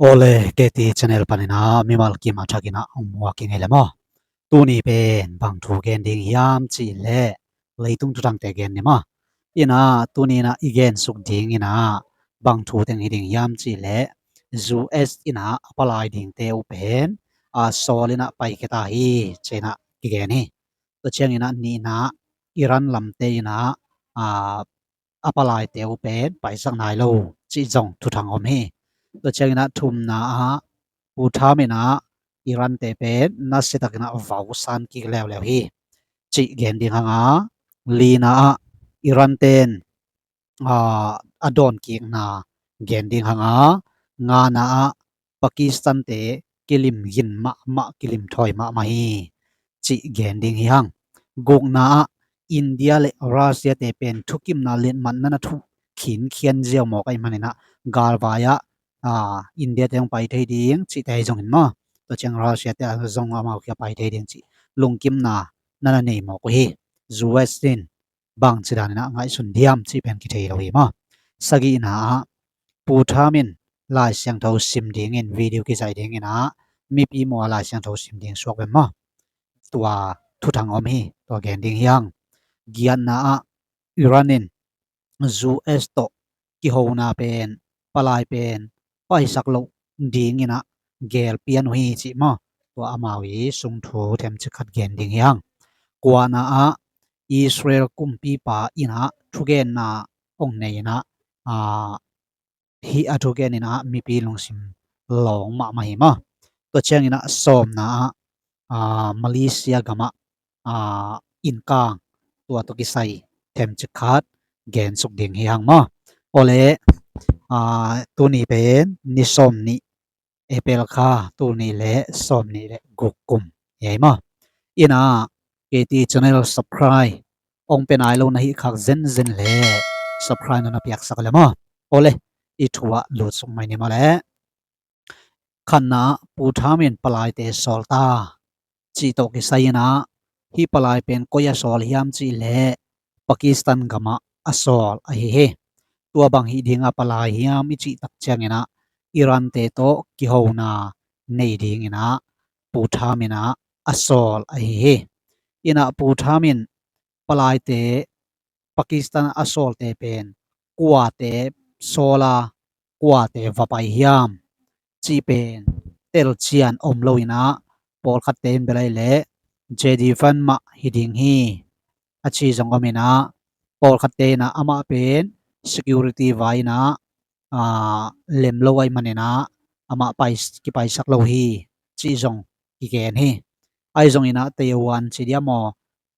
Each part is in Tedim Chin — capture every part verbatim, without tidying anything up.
Awle, K T channel panin ah mimal kim a thakin ah hong muak ing ei le maw. Tuni pen bang thu gen ding hiam cih leh leitung thuthangte gen ni maw. In ah tuni in ah i gen suk ding in ah bang thu teng hi ding hiam cih leh U S in ah a palai dingte uh pen a sawl in ah paikhia ta hi ci-in ah kigen hi. Tua ciangin ah nihna Iran lamte in ah a palaite uh pen paisak nai lo cih zong thuthang om hi. Tua ciangin ah thumna ah Pu Trump in ah Iran-te pen nasia takin ah vausan kik leuleu hi cih gen ding hang a, lina ah Iran-ten a dawnkikna gen ding hang a, ngana ah Pakistan-te kilim gin mahmah, kilim thawi mahmah hi cih gen ding hi hang. Gukna ah India le Russia-te pen thukimna lianmatna na thu khinkhian ziau mawk ahih manin ah galvai ah India-te hong pai thei ding cihte ahi zongin maw, tua ciang Russia-te ah zong amau kia pai thei ding cih lungkimna na na nei mawk uh hi. U S in bangci danin ah ngaihsun diam cih pen kithei lo hi maw. Sagihna ah Pu Trump in Lai Siangtho sim dingin video kizaih dingin ah mipi mua Lai Siangtho sim ding suak ve maw. Tua thuthang om hi, tua gen ding hi hang. Giatna ah Iran in U S tawh kihona pen, palai pen paisak loh dingin ah gelpian uh hi cih maw. Tua amau i sungthu themcik khat gen ding hi hang. Kuana ah Israel kumpipa in ah thugenna hong nei in ah hih a thugen in ah mipi lungsim lawng mahmah hi maw. Tua ciangin ah sawmna ah Malaysia gamah innkang, tua tawh kisai themcik khat gen suk ding hi hang maw. Awle, tuni pen ni sawm nih April kha, tul nih le sawm nih le guk kum hi ai maw. In ah K T channel subscribe hong pia nai lo na hih khak zenzen le subscribe na na piaksak le maw. Awle, i thu ah lut suk mai ni maw le. Khatna ah Pu Trump in palaite sawl ta cih tawh kisai in ah hih palai pen koi a sawl hiam cih leh Pakistan gamah a sawl ahi hi. Tua bang hih ding a palai hiam i cih tak ciangin ah Iran-te tawh kihona nei dingin ah Pu Trump in ah a sawl ahi hi. In ah Pu Trump in palaite, Pakistan a sawlte pen kuate sawl a, kuate va pai hiam cih pen telcian om lo in ah pawlkhatte in bel ai leh J D Vance mah hi ding hi a ci zong om in ah, pawlkhatte in ah amah pen security vai in ah lem lo ahih manin ah amah pai, kipaisak lo hi cih zong kigen hi. Ahi zongin ah Taiwan ci diam aw,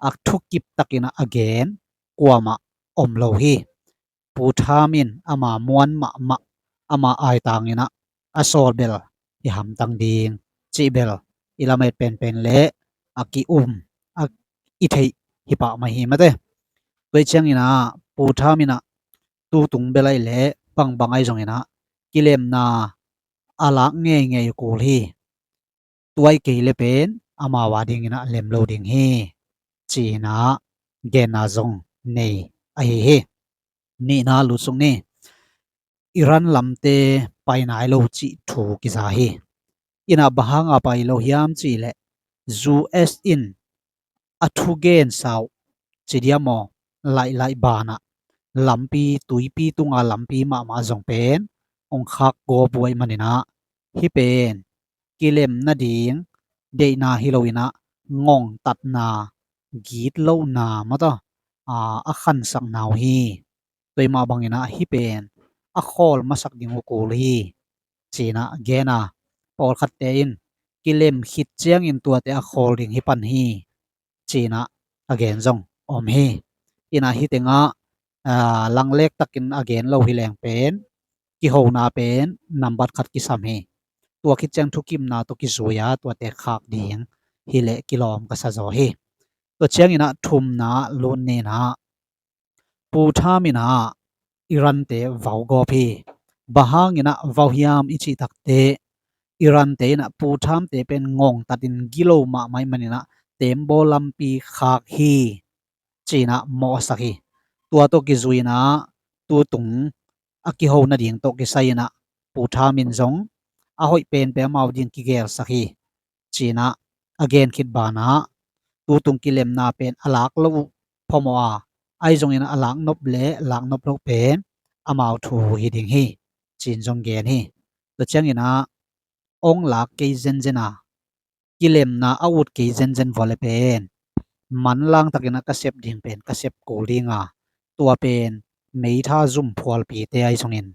a thukip takin ah a gen kuamah om lo hi. Pu Trump in ama muan mahmah, ama aitang in ah a sawl bel i hamtang ding cih bel i lamet penpen le a ki-um a i theih hi pah mai hi mate. Tua ciangin ah Pu Trump in ah tutung bel ai leh bangbang ahi zongin ah kilemna a lak ngeingei kul hi. Tua i kei le pen amau a dingin ah lem lo ding hi ci-in ah genna zong nei ahi hi. Nihna lut suk ni. Iran lamte pai nai lo cih thu kiza hi. In ah bang hanga pai lo hiam cih leh U S in a thugen sau ci diam aw, laih laih banah lampi, tuipi tunga lampi mahmah zong pen hong khak gawp uh ahih manin ah hih pen kilem nading deihna hi lo in ah ngongtatna, gitlohna mataw a khansakna uh hi. Tua mah bangin ah hih pen a khawl masak ding uh kul hi ci-in ah gen a, pawlkhatte in kilem khit ciangin tuate a khawl ding hi pan hi ci-in ah a gen zong om hi. In ah hih tengah langlek takin a gen lo hi leng pen kihona pen nambat khat kisam hi. Tua khit ciang thukimna tawh kizui a tuate khak ding hi leh kilawm ka sa zaw hi. Tua ciangin ah thumna lut ni in ah Pu Trump in ah Iran-te vau gawp hi. Bang hangin ah vau hiam i cih takteh Iran-te in ah Pu Trump-te pen ngongtatin gilo mahmah ahih manin ah tembaw lampi khak hi ci-in ah mawhsak hi. Tua tawh kizui in ah tutung a kiho nading tawh kisai in ah Pu Trump in zong a hoih penpen amau ding kigelsak hi, ci-in ah a gen khit banah, tutung kilemna pen a lak loh uh phamawh a, ahi zongin a lak nop le a lak nop loh pen amau thu hi ding hi, ci-in zong gen hi. Tua ciangin ah ong lak kei zenzen a, kilemna a ut kei zenzen vua le pen manlang takin ah ka sep ding pen ka sep kul ding a, tua pen meitha zum phualpite ahi zongin,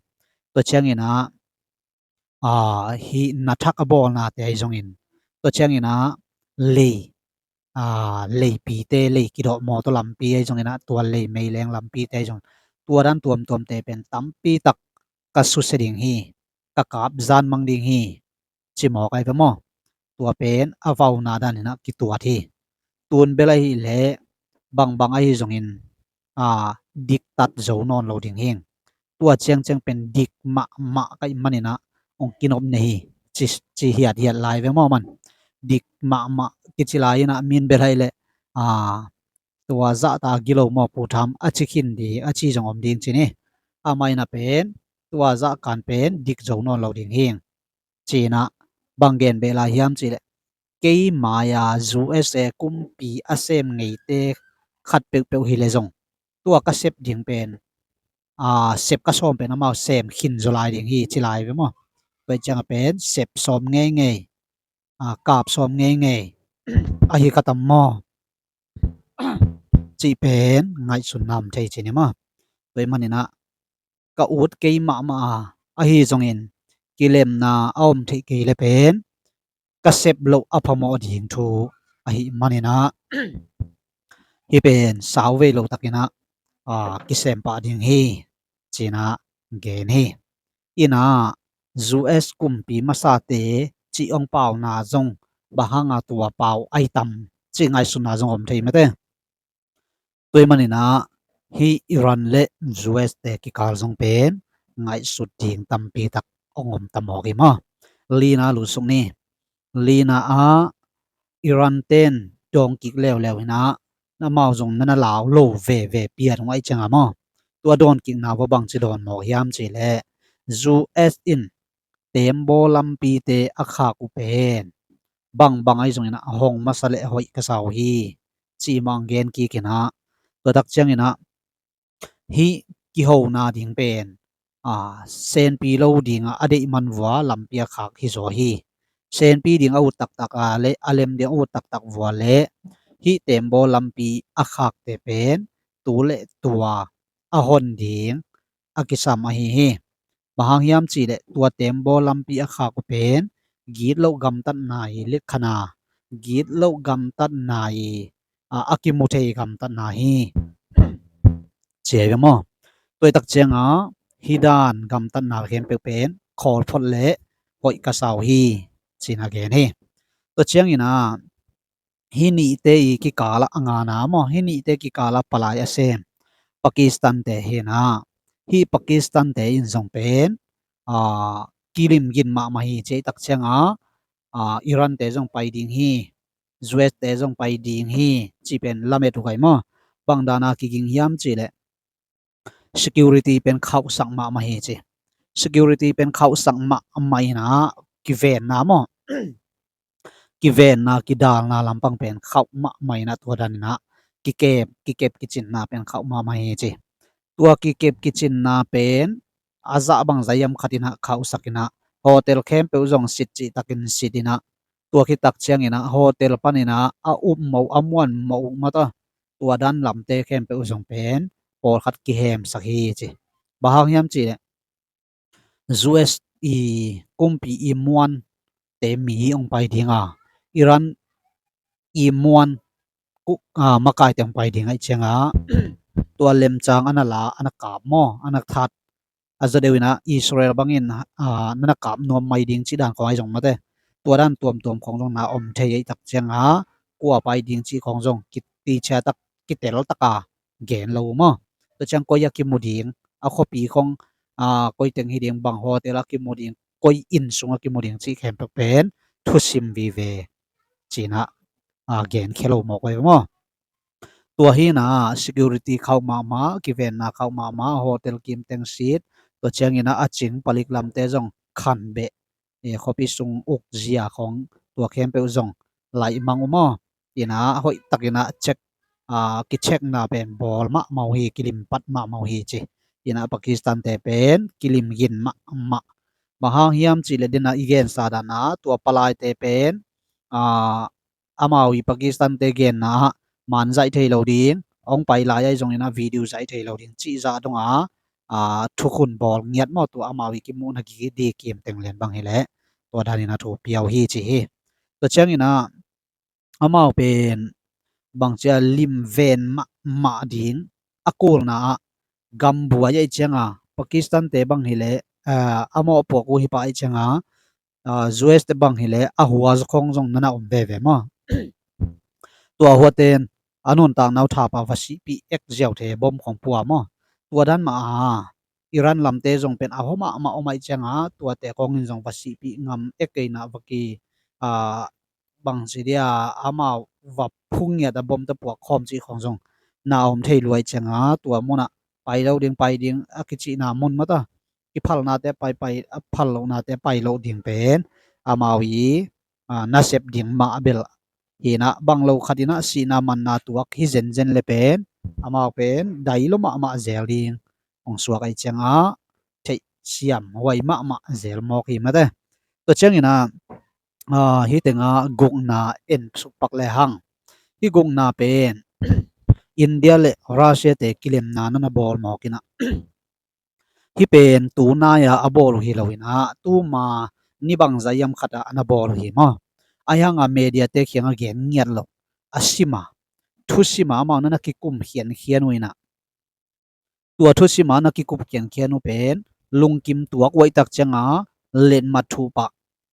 tua ciangin ah ah, hih na thak a bawlnate ahi zongin, tua ciangin ah lei, ah, leipite, lei kidawh mawtaw lampi ahi zongin ah, tua lei meileng lampite ahi zongin, tua dan tuamtuamte pen tampi tak ka susia ding hi, ka kap zan mang ding hi, ci mawk ahi ve maw. Tua pen a vauna danin ah kituat hi. Tun bel ahih leh bangbang ahi zongin, ah, diktat zo nawn lo ding hi. Tua ciangciang pen dik mahmah ka hih manin ah hong kinop nei hi, ci, ci hiathiat lai ve maw man. Dik mahmah kici lai in ah min bel ahih leh, ah, tua zahta gilo maw Pu Tham a ci khin ding a ci zong om ding ci ni. Amah in ah pen tua zah kan pen dik zo nawn lo ding hi, ci-in ah bang gen beh lai hiam cih leh, kei mai-a U S A kumpi a sem ngeite khat peuhpeuh hi leh zong tua ka sep ding pen, a, sep ka sawm pen amau sem khin zaw lai ding hi ci lai ve maw. Tua ciangah pen sep sawm ngeingei, a, kap sawm ngeingei ahi ka tam maw, cih pen ngaihsutna om thei ci ni maw. Tua hih manin ah ka ut kei mahmah a, ahi zongin kilemna a om theih kei le pen ka sep loh a phamawh ding thu ahih manin ah hih pen sauvei lo takin ah, a, kisem pah ding hi, ci-in ah gen hi. In ah U S kumpi masate cih hong pauna zong bang hanga tua pau ahi tam cih ngaihsutna zong om thei mate. Tua hih manin ah hih Iran le U S te kikal zong pen ngaihsut ding tampi tak hong om ta mawk hi maw. Lina lutsuk ni. Lina ah Iran ten dawng kik leuleu in ah amau zong na na lau lo veve piat hong aih ciangah maw. Tua dawn kikna va bangci dawn mawk hiam cih leh U S in tembaw lampite a khak uh pen bangbang ahi zongin ah hong masa le hoih ka sa uh hi, cih mah hong gen kik in ah, tua tak ciangin ah hih kihona ding pen, a, senpi lo dingah a deih man vua lampi a khak hi zaw hi. Senpi ding a ut taktak a le a lem ding a ut taktak vua le hih tembaw lampi a khakte pen tu le tua a hon ding a kisam ahi hi. Bang hang hiam cih leh tua tembaw lampi a khak uh pen gitloh gamtatna i likkhana, gitloh gamtatna i, a, a kimu thei gamtatna hi, ci hi ve maw. Tua hih tak ciangah hih dan gamtatna khempeuh pen khawl phot le hoih ka sa uh hi, ci-in a gen hi. Tua ciangin ah hih nihte i kikalah a ngana maw, hih nihte kikalah palai a sem Pakistan te hi in ah, hih Pakistan te in zong pen, a, kilim gin mahmah hi ci hih tak ciangah, a, Iran te zong pai ding hi, U S te zong pai ding hi, cih pen lamet uh kai maw. Bang dana kiging hiam cih leh security pen khauhsak mahmah hi ci. Security pen khauhsak mahmah in ah kivenna maw, kivenna kidalna lampang pen khauh mahmah in ah tua dan in ah kikep, kikep kicinna pen khauh mahmah hi ci. Tua kikep kicinna pen a zah bang zah hiam khat in ah khauhsak in ah hotel khempeuh zong sit cihtakin sit in ah, tua khit tak ciangin ah hotel panin ah a up moh a muan moh uh mata, tua dan lamte khempeuh zong pen pawlkhat kihemsak hi ci. Bang hang hiam cih leh U S i kumpi i muante mi hong pai ding a, Iran i muan ku-, a, makaite hong pai ding ahih ciangah tua lemcang a na la, a na kap maw, a na that, a zaw deuh in ah Israel bangin, a, na na kap nuam mai ding cih dan khawng ahi zong mate. Tua dan tuamtuam khawng zong na om thei ahih tak ciangah kua pai ding cih khawng zong kiti ciatak, kitel taka gen lo uh maw. Tua ciang koi a kimu ding, a khuapi khawng, a, koi teng hi ding, bang hotel a kimu ding, koi inn sung a kimu ding cih khempeuh pen thusim vive ci-in ah, a, genkhia lo mawk uh hi maw. Tua hi in ah security khauh mahmah, kivenna khauh mahmah, hotel kim teng sit, tua ciangin ah a cing palik lamte zong khan beh, eh, khuapi sung uk zia khawng tua khempeuh zong laih mang uh maw. Inah hoih takinah check, ah, kicheckna pen bawl mahmah uh hi, kilimpat mahmah uh hi ci. Inah Pakistan-te pen kilim gin mahmah. Bang hang hiam cihleh dena i gensa dana tua palaite pen, ah, amau i Pakistan-te genna ah man zaih thei lo ding, hong pai lai ahi zongin ah video zaih thei lo ding cih zah dongah, ah, thukhun bawl ngiat maw, tua amau i kimuhna ki-, di kim teng lian bang hileh tua danin a thu piau hi ci hi. Tua ciangin ah amau pen bangcia lim ven mahmah ding a kulna ah gambuai ahi cianga Pakistan-te bang hileh, ah, a mawhpuak uh hi pah ahi cianga, ah, U S te bang hileh a hua zakhong zong nana om veve maw. Tua huaten a nuntakna uh thapa va sihpih ek ziau thei bom khong pua maw. Tua dan mah a Iran lamte zong pen a hua mahmah om ahi cianga tuate khongin zong va sihpih ngam ek kei na va ki, ah, bang ci dia amau va phung ngiat a bom te puak khawm cih khong zong na om thei luai cianga tua munah pai lo ding, pai ding a kicihna mun mata kiphalnate pai, pai, a phal lohnate pai loh ding pen amau i, ah, nasep ding mah a bel hinah bang lo khatinah sihna manna tuak hi zenzen le pen amau pen dai lo mahmah zel ding hong suak ahi cianga theihsiam huai mahmah zel mawk hi mate. Tua ciangin ah, ah, hih tengah gukna en sukpak le hang. Hih gukna pen India le Russia-te kilemna nana bawl mawk inah hih pen tunai-a a bawl uh hi lo inah tuma ni bangzah hiam khatah ana bawl uh hi maw. Ahi hanga media-te kiangah gen ngiat loh a sima, thusima amau nana kikum khiankhian uh inah tua thusima na kikup khiankhian uh pen lungkim tuak uaihtak cianga letmat thuh pah.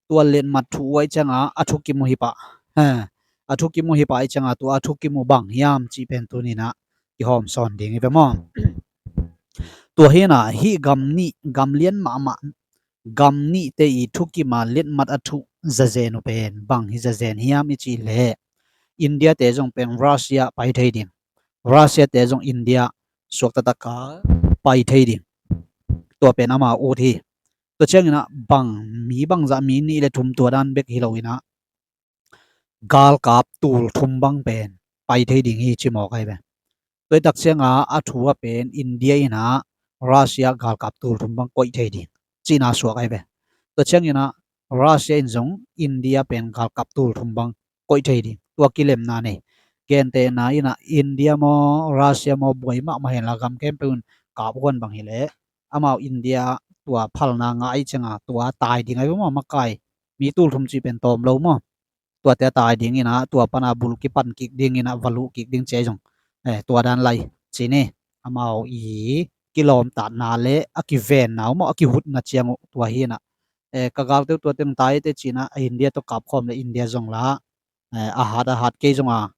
Tua letmat thuh uaih cianga a thukim uh hi pah. He, a thukim uh hi pah ahi cianga tua a thukim uh bang hiam cih pen tuninah kihawm sawn ding hi ve maw. Tua hinah hih gam nih, gam lian mahmah gam nihte i thukima letmat a thuh zazen uh pen bang hi zazen hiam i cih leh India-te zong pen Russia pai thei ding, Russia-te zong India suaktataka pai thei ding. Tua pen ama ut hi. Tua cianginah bang mi bangzah mi nih le thum tua dan bek hi lo inah galkap tul thum bang pen pai thei ding hi ci mawk ahi ve. Tua i tak cianga a thu a pen India inah Russia galkap tul thum bang koih thei ding cihna suak ahi ve. Tua cianginah Russia in zong India pen galkap tul thum bang koih thei ding tua kilemna nei. Gentehna inah India maw Russia maw buai mahmah henla gam khempeuh in kap huan bang hileh amau India tua phalna ngah ahi cianga tua tai ding ahi ve maw, makai mi tul thum cih pen tawm lo maw. Tuate a tai dinginah tua pana bul kipan kik dinginah va luh kik ding ci ahi zong, eh, tua dan lai ci ni. Amau i kilawmtatna le a kivenna uh maw a kihutna ciang uh tua hinah, eh, ka galte uh tua teng tai te cinah a India tawh kapkhawm le India zong la, eh, a hat a hat kei zonga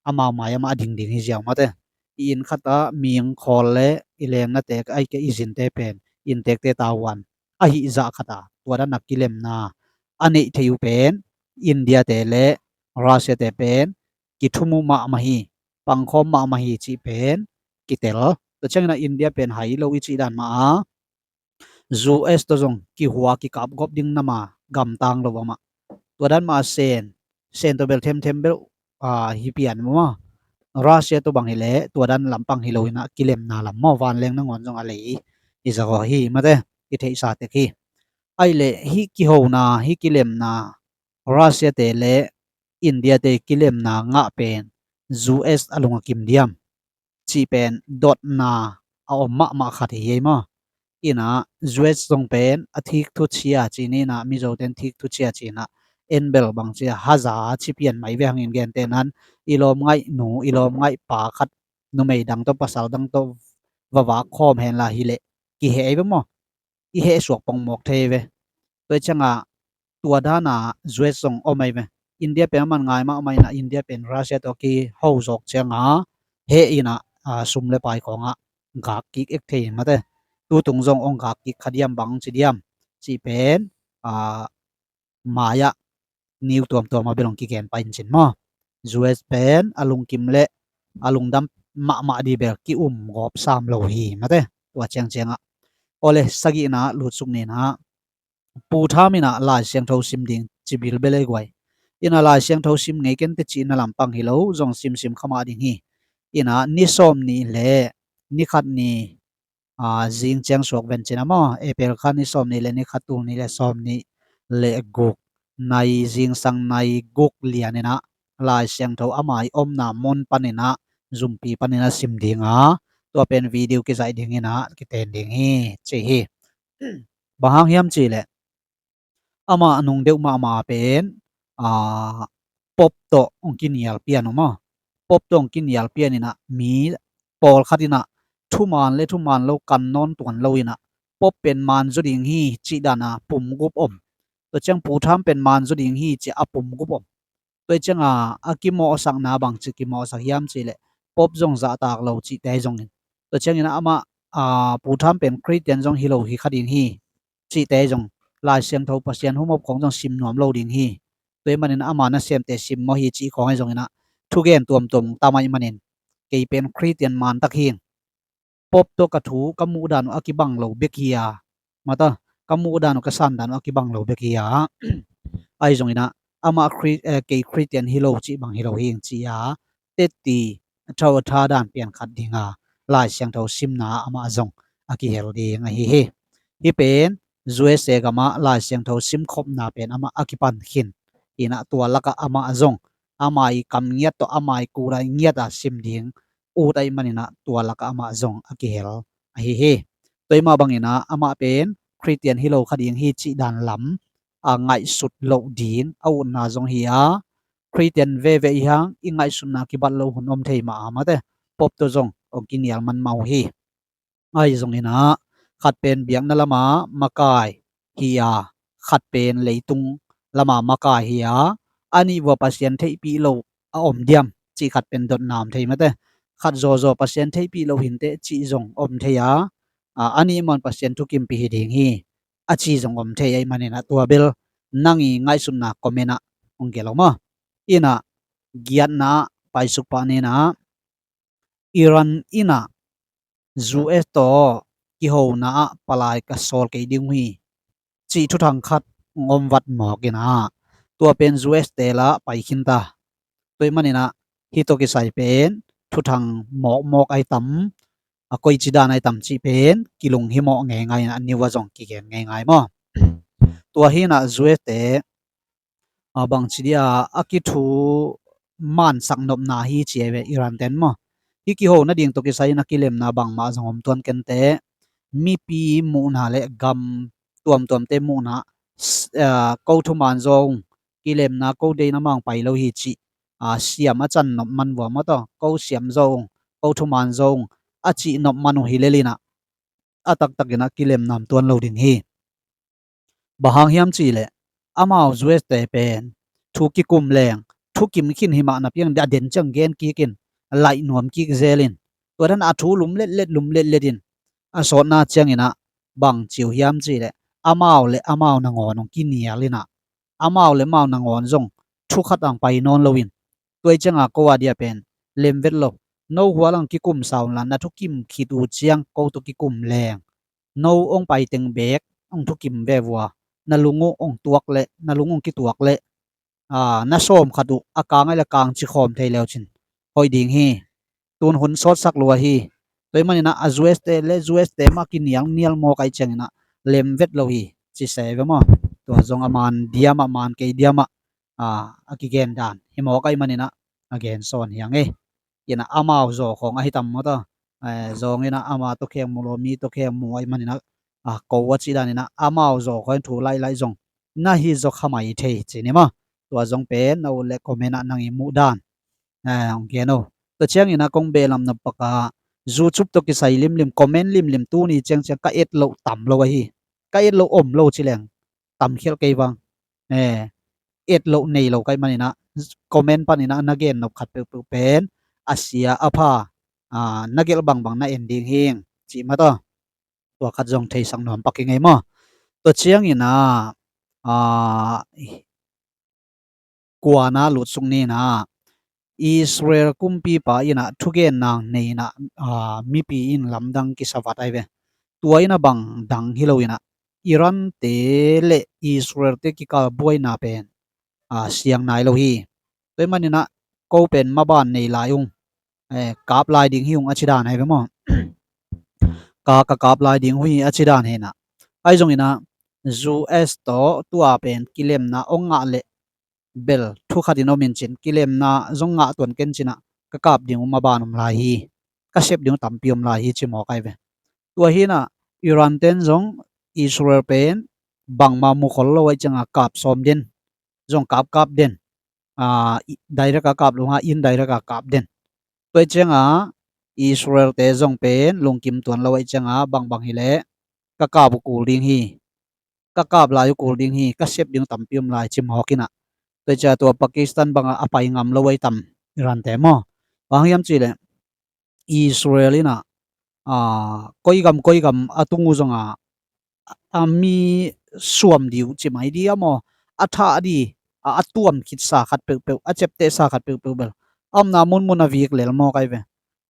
amau mai amah a dingding hi ziau mate. I inn khatah ming khawl le i lengnate ahi kei i zinte pen inntekte tavuan ahi zah khatah tua dana kilemna a neih thei uh pen India-te le Russia-te pen kithum uh mahmah hi, pangkhawm mahmah hi cih pen kitel. Tua cianginah India pen hai lo i cih dan mah a U S tawh zong kihua kikapgop ding nama gamtang lo amah. Tua dan mah a Sen, Sen tawh bel themthem bel, ah, hi pian maw. Russia tawh bang hileh tua dan lampang hi lo inah kilemna lam maw vanleng nangawn zong a lei hi zaw hi mate, i theihsa tek hi. Ahi leh hih kihona, hih kilemna Russia-te le India-te kilemna ngah pen U S a lung a kim diam cih pen dotna a om mahmah khat hi ei maw. Inah U S zong pen a thik thucia ci ninah Mizoten thik thucia cinah en bel bang cia haza ci pian mai ve hangin gentehnan i lawmngaih nu i lawmngaih pa khat numei dang tawh pasal dang tawh va vak khawm henla hileh kiheh ei ve maw. I heh suak pongmawk thei ve. Tua i ciangah tua dana U S zong om ei ve. India pen a man ngai mahmah inah India pen Russia tawh kiho zawk ciangah heh inah, ah, sum le pai khawngah gak kik ek thei mate. Tutung zong hong gak kik kha diam bang ci diam cih pen, ah, mai-ah niu tuamtuam a bel hong kigen pai in cin maw. U S pen a lungkim le a lungdam mahmah di bel ki-um gawp sam lo hi mate. Tua ciangciangah awle sagihna lutsuk ninah Pu Tham in ah Lai Siangtho sim ding ci bilbel ei guai. In ah Lai Siangtho sim ngei kei in teh cihna lampang hi lo, zong simsim kha mah ding hi. In ah ni sawm nih le ni khat ni, aa, zing ciang suak ven cin ah maw, April kha ni sawm nih le ni khat, tul nih le sawm nih le guk, nai, zingsang nai guk lian in ah Lai Siangtho ama i omna mun panin ah, zumpi panin ah sim ding a, tua pen video kizaih ding in ah kiten ding hi, ci hi. Bang hang hiam cih leh, amah a nung deuh mahmah pen, aa, Pope tawh hong kinial pian uh maw. Pope tawh hong kinial pian in ah mi pawlkhat in ah thuman le thuman lo kan nawn tuan lo in ah, Pope pen man zaw ding hi cih dan a pum gup om. Tua ciang Pu Tham pen man zaw ding hi cih a pum gup om. Tua ciang a, a kimawhsakna bangci kimawhsak hiam cih leh, Pope zong zahtak lo cihte zong in. Tua ciangin ah amah, aa, Pu Tham pen Khristian zong hi lo hi kha ding hi cihte zong, Lai Siangtho Pasian humop khawng zong sim nuam lo ding hi. Tua ahih manin ama nasemte simmawh hi cih khawng ahi zongin ah, thugen tuamtuam tam ahih manin, kei pen Khristian man tak hi ing. Pope tawh ka thu ka muh dan uh a kibang lo bek hi a, mata, ka muh dan uh, ka san dan uh a kibang lo bek hi a, ahi zongin ah, amah Khri-, eh, kei Khristian hi lo cih bang hi lo hi ing ci a, tetti a tho a tha dan pian khat ding a, Lai Siangtho simna amah zong a kihel ding ahi hi. Hih pen U S A gamah Lai Siangtho simkhopna pen amah a kipan khin in ah, tua lakah amah zong ama i kam ngiat tawh ama i kula i ngiat a sim ding ut ahih manin ah, tua lakah amah zong a kihel ahi hi. Tua ahih mah bangin ah amah pen Khristian hi lo kha ding hi cih dan lam a ngaihsut loh ding a utna zong hi a, Khristian veve i hang i ngaihsutna kibat loh hun om thei mah a, mate, Pope tawh zong hong kinial man mah uh hi. Ahi zongin ah, khat pen biakna lama makai hi a, khat pen leitung lama makai hi a, a nih vua Pasian theihpih lo a om diam cih khat pen dotna om thei, mate. Khat zawzaw Pasian theihpih lo hi inteh cih zong om thei a, a, a nih mah un Pasian thukimpih hi ding hi a ci zong om thei ahih manin ah, tua bel nang i ngaihsutna comment ah hong gelh aw maw. In ah, giatna ah paisuk pah ni in ah, Iran in ah U S tawh kihona ah palai ka sawl kei ding uh hi cih thuthang khat hong om vat mawk in ah, tua pen U S te lah pai khin ta. Tua ahih manin ah, hih tawh kisai pen thuthang mawkmawk ahi tam, a, koici dan ahi tam cih pen kilunghimawh ngeingai in ah, news ah zong kigen ngeingai maw. Tua hi in ah U S te, a, bangci dia a kithumansak nopna hi ci ahi ve, Iran ten maw. Hih kiho nading tawh kisai in a kilemna bangmah zong om tuan kei inteh, mipi muhna le gam tuamtuamte muhna, s-, a, ko thuman zaw ung, kilemna ko deihna mah ung pai lo hi cih, a, siam a can nop man vua maw taw, ko siam zaw ung, ko thuman zaw ung a cih nop man uh hi lel in ah, a taktak in ah kilemna om tuan lo ding hi. Bang hang hiam cih leh, amau U S te pen thu kikum leng, thukim khin hi mah napi hang, a den ciang gen kik in, laih nuam kik zel in, tua dan a thu lum letlet, lum letlet in, a sawtna ciangin ah bang ci uh hiam cih leh, amau le amau nangawn hong kinial in ah, amau le amau nangawn zong thu khat hong pai nawn lo in, tua ciang a ko a dia pen lem vet lo, no hual hong kikum sa un la, na thukim khit uh ciang ko tawh kikum leng, no hong pai teng beek hong thukim ve vua, na lung uh hong tuak leh, na lung hong kituak leh, a, na sawm khat uh a kang ai leh kang ci khawm thei le uh cin hoih ding hi. Tun hun sawtsak lua hi. Tua ahih manin ah, a U S te le U S te mah kinial nial mawk ahih ciangin ah lem vet lo hi ci se ve maw. Tua zong a man diam ah, man kei diam ah, a, a kigen dan hi mawk ahih manin ah, a gen sawn hi hang e. In ah amau zaw khawng ahi tam maw taw. Eh, zawng in ah ama tawh kheng mu lo, mi tawh kheng mu ahih manin ah, a, ko a cih dan in ah amau zaw khawng thu laih laih zong na hi zaw kha mai thei ci ni maw. Tua zong pen na ut le comment ah nang i muh dan, eh, hong gen o. Tua ciangin ah kong behlap nop bek a, YouTube tawh kisai limlim, comment limlim, tuni ciangciang ka et loh tam lo ahi. Ka et loh om lo ci leng tam khialh kei vang. Eh, et loh nei lo ka hih manin ah, comment panin ah na gen nop khat peuhpeuh pen a sia a pha, a, na gelh bangbang na en ding hi ing cih mah taw. Tua khat zong theisak nuam pak ing ei maw. Tua ciangin ah, a, kuana lutsuk ni in ah, Israel kumpipa in ah thugen nang nei in ah, a, mipi in lamdang kisa vat ahi ve. Tua in ah bang dang hi lo in ah, Iran te le Israel te kikal buaina pen, a, siang nai lo hi. Tua ahih manin ah ko pen maban nei lai ung, eh, kap lai ding hi ung a ci dan hi ve maw. Ka, ka kap lai ding uh hi a ci dan hi in ah. Ahi zongin ah U S tawh tua pen kilemna ong ngah leh bel thu khat in om in cin, kilemna zong ngah tuan ken cin ah ka kap ding uh maban om lai hi, ka sep ding uh tampi om lai hi ci mawk ahi ve. Tua hi in ah Iran ten zong Israel pen bangmah mu khol lo ahih ciang a kap sawm den, zong kap kap den, a, i-, direct a kap lo hang, indirect a kap den. Tua ahih ciang a Israel te zong pen lungkim tuan lo ahih ciang a bangbang hi leh ka kap uh kul ding hi, ka kap lai uh kul ding hi, ka sep ding uh tampi om lai ci mawk in ah. Tua ahih ciang a tua Pakistan bang a, a pai ngam lo ahi tam Iran te maw. Bang hang hiam cih leh Israel in ah, a, koi gam koi gam a tung uh zong a, a mi suam ding uh ci mai dia maw, a thah ding, a, a tuam khitsa khat peuhpeuh, a ciaptehsa khat peuhpeuh bel a omna munmun a vik lel mawk ahi ve.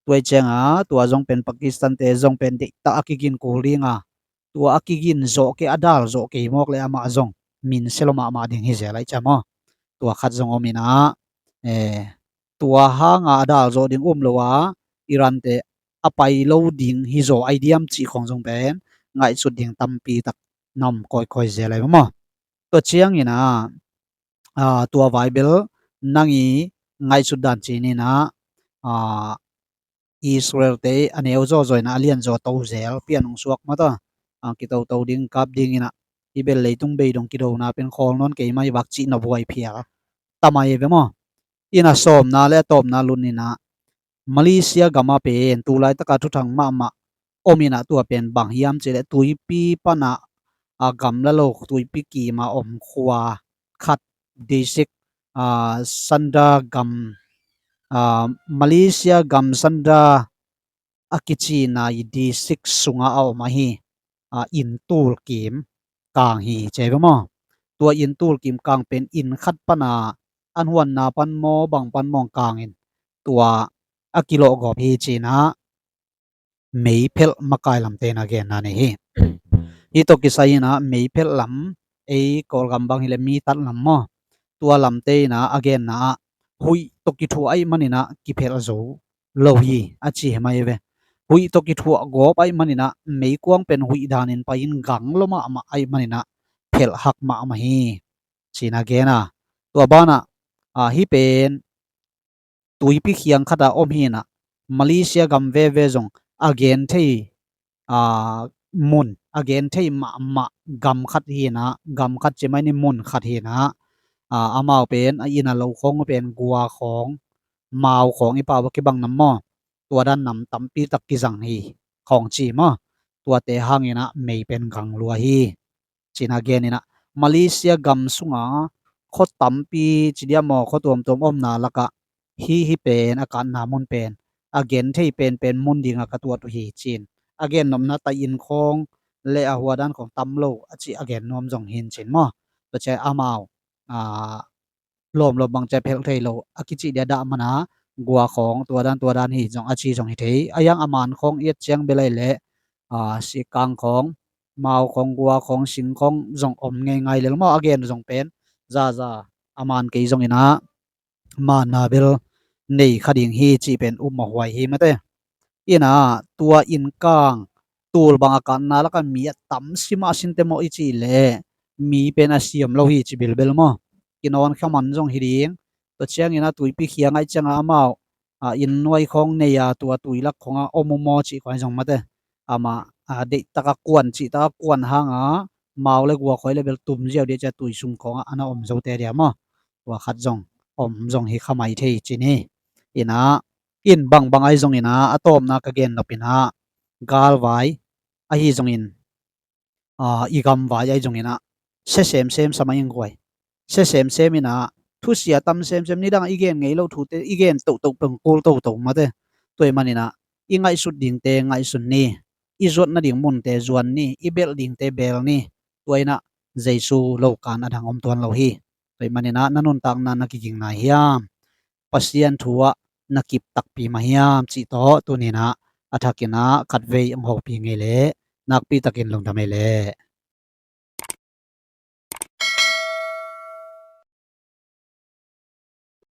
Tua ahih ciang a tua zong pen Pakistan te zong pen deihtak a kigin kul ding a, tua a kigin zawh kei, a dal zawh kei mawk leh amah zong min sia lo mahmah ding hi zel ahih ciang maw. Tua khat zong om in ah, eh, tua hang a a dal zawh ding um lo a, Iran te a pai lo ding hi zaw ahi diam cih khawng zong pen ngaihsut ding tampi tak na om kawikawi zel ahi ve maw. Tua ciangin ah, a, tua vai bel nang i ngaihsut dan ci ni in ah, a, Israel te a neu zawzaw in ah a lian zaw to zel pian hong suak mah ta. A, kitoto ding kap ding in ah, hih bel leitung beidong kidona pen khawl nawn kei mah hi vak cih na buai phial ta mai ve maw. In ah sawmna le a tawpna lut in ah Malaysia gam ah pen tu laitak a thuthang mahmah om in ah tua pen bang hiam cih leh tuipi pan ah, a, gamla lo tuipi kim a om khua khat, district, a, Sunda gam, a, Malaysia gam Sunda a kici nai district sung ah a om ahi, a, inn tul kim kang hi ci ahi ve maw. Tua inn tul kim kang pen inn khat pan a an huanna pan maw bang pan maw kang in tua a kilawh gawp hi ci in ah meiphelh makai lamte in a genna nei hi. Hih tawh kisai in ah meiphelh lam, ei Kawlgam bang hi leh mi tat lam maw, tua lamte in ah a genna ah huih tawh kithuah ahih manin ah kiphelh zo lo hi a ci hi mai ve. Huih tawh kithuah gawp ahih manin ah meikuang pen huih danin pai in gang lo mahmah ahih manin ah phelh hak mahmah hi ci in a gen a. Tua ban ah, a, hih pen tuipi khiang khat ah om hi in ah Malaysia gam veve zong a gen thei, a, mun, a gen thei mahmah gam khat hi in ah, gam khat ci mai ni, mun khat hi in ah, a, amau pen a inn a lo khawng pen gua khawng, mau khawng i pau a kibang nam maw, tua dan nam tampi tak kizang hi khawng ci maw. Tuate hang in ah mei pen gang lua hi ci in a gen in ah, Malaysia gam sung a khua tampi ci dia maw, khua tuamtuam omna lak ah hih, hih pen a katna mun pen a gen thei penpen mun ding a ka tuat uh hi ci in a gen nopna, tai inn khawng le a hua dan khawng tam lo a cih a gen nuam zong hi in ci in maw. Tua ciang amau, a, lawmlawm bang ci a phelh thei lo a kici dia dah man a gua khawng tua dan tua dan hi zong a ci zong hi thei. A yang a man khawng i et ciang bel ahih leh, a, sikkang khawng, mau khawng, gua khawng, sing khawng zong om ngeingai lel maw. A gen zong pen zaza a man kei zongin ah manna bel nei kha ding hi cih pen upmawh huai hi mate. In ah tua inn kang tul bang a katna lak ah mi a tam si mah sin teh maw i cih leh mi pen a siam lo hi ci bilbel maw. Kinawn kha man zong hi ding. Tua ciangin ah tuipi khiang ahih ciang ah amau, a, inn nuai khawng nei a, tua tui lak khawng ah om uh maw cih khawng zong mate. Amah, a, deihtak a kuan, cihtak a kuan hang a mau le gua khawng le bel tum ziau dia ci a tui sung khawng ah a na om zote dia maw. Tua khat zong om zong hi kha mai thei ci ni. In ah, in bangbang ahi zongin ah, a tawpna ka gen nop in ah, galvai ahi zongin, a, i gamvai ahi zongin ah, sia semsem sa mah ing guai. Sia semsem in ah, thusia tam semsem, nidang i gen ngei loh thute i gen tohtoh peng kul toto mate. Tua ahih manin ah i ngaihsut dingte ngaihsun ni, i zuat nading munte zuan ni, i belh dingte bel ni. Tua in ah Jesu lo kan a dang om tuan lo hi. Tua ahih manin ah na nuntakna na kiging nai hiam? Pasian thu ah na kip takpi mah hiam cih tawh tuni in ah a thakin ah khatvei hong hopih ngei leh, nakpi takin lungdam ei leh.